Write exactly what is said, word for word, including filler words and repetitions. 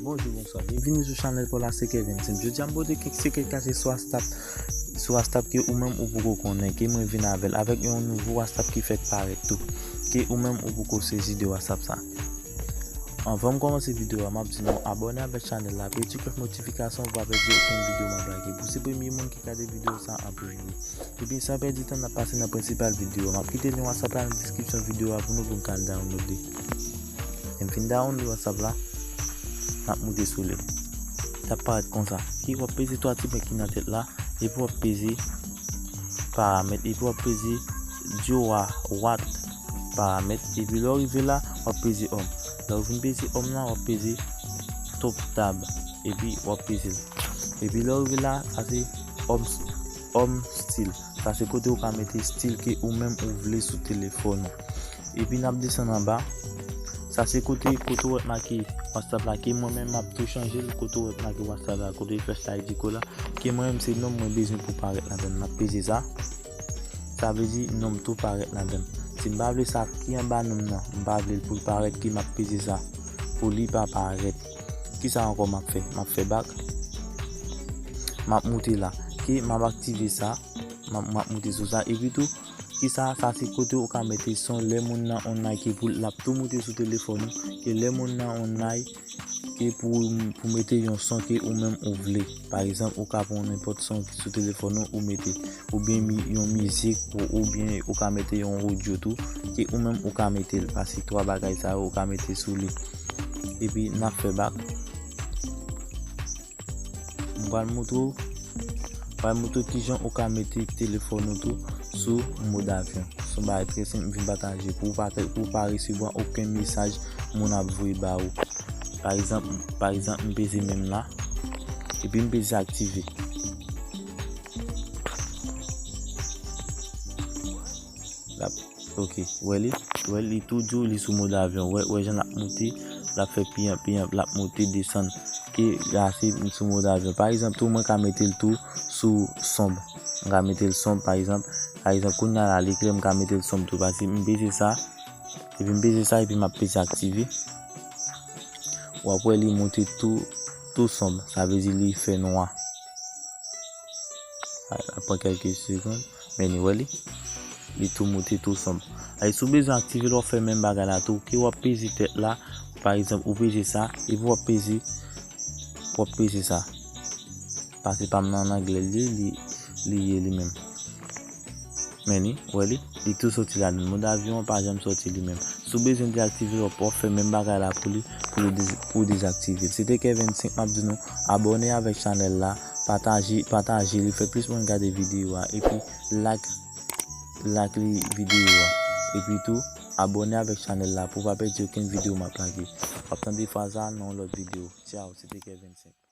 Bonjou, bonswa. Byenvini sou chanèl Paul Aseke Vincent. Jodi a m pote kèk sekrè kache sou WhatsApp, sou WhatsApp ke ou menm ou poko konnen, ke mwen vin avè l, avèk yon nouvo WhatsApp ki fèk parèt tou, ke ou menm ou poko sezi de WhatsApp sa. Anvan m kòmanse videyo a, m ap di nou abòne avèk chanèl la, peye ti klòch notifikasyon pou pa pèdi okenn videyo m ap lage. Pou se premye moun ki gade videyo sa an premye. Ebyen, san pèdi tan, n ap pase nan prensipal videyo a. M ap kite lyen WhatsApp la nan deskripsyon videyo a pou nou, pou n ka al download li. Lè m fin download WhatsApp la, n ap moute sou li. L ap parèt konsa. Ki w ap peze twa ti pwen ki nan tèt la, epi w ap peze paramèt, epi w ap peze Joa What paramèt, epi lè w rive la, w ap peze home. Lè w fin peze home la, w ap peze top tab, epi w ap peze l. Epi lè w rive la, sa se home, home style. Sa se kote ou ka mete stil ke ou menm ou vle sou telefòn ou. Epi n ap desann anba. Sa se kote, kote w wè make WhatsApp la, ke mwen menm m ap tou chanje l, kote w wè make WhatsApp la, kote flèch la di ko la, ke mwen menm se non m mwen bezwen pou parèt ladan l. M ap peze sa. Sa vle di non m tou parèt ladan l. Si m pa vle sa ki anba non m nan, m pa vle l pou l parèt, ke m ap peze sa pou li pa parèt. Kisa ankò m ap fè? M ap fè bak. M ap moute la. Ke m ap aktive sa. M ap, m ap moute sou sa. Epi tou, kisa, sa se kote ou ka mete son lè moun nan online, ke pou l ap tou moute sou telefòn ou, ke lè moun nan online, ke pou, pou mete yon son ke ou menm ou vle. Pa egzanp, ou ka pran nenpòt son ki sou telefòn ou, ou mete, oubyen mi-, yon mizik, ou, oubyen ou ka mete yon odyo tou, ke ou menm ou ka mete l. Pase twa bagay sa yo, ou ka mete sou li. Epi n ap fè bak. M pral montre w, pral montre w kijan ou ka mete telefòn ou tou sou mòd avyon. Se yon bagay trè senp, m vin pataje pou w pa, pou w pa resevwa okenn mesaj moun ap voye ba ou. Pa egzanp, pa egzanp, m peze menm la, epi m peze aktive. L ap, ok, wè li, wè li tou di w li sou mòd avyon. Wè, wè jan l ap moute, l ap fè piyan, piyan, l ap moute, desann. Ke la se sou mòd avyon. Pa egzanp, tou, mwen ka mete l tou sou sonb. Mwen ka mete l sonb, pa egzanp. Pa egzap, kounye a la, li klè, m ka mete l sonb tou. Pase m peze sa, epi m peze sa, epi m ap peze aktive. W ap wè li moute tou, tou sonb. Sa vle di li fè nwa. L ap pran kèlke segonn. Men ni wè li. Li tou moute tou sonb. Ay, si w bezwen aktive l, w ap fè menm bagay la tou. Ke w ap peze tèt la, pa egzanp, ou peze sa, epi w ap peze, w ap peze sa. Pase pa m nan, an anglè li, li, li ye li menm. Men ni, wè li, li tou soti ladan l. Mòd avyon an pa janm soti li menm. Si w bezwen dezaktive l, w ap fè menm bagay la pou li, pou li dez-, pou w dezaktive l. Se te Kevin Cinq, m ap di nou, abòne avèk chanèl la, pataje, pataje li, fè plis moun gade videyo a, epi like, like li videyo a. Epi tou, abòne avèk chanèl la pou w pa pèdi okenn videyo m ap lage. W ap tande fraz la nan yon lòt videyo. Tchao, se te Kevin Cinq.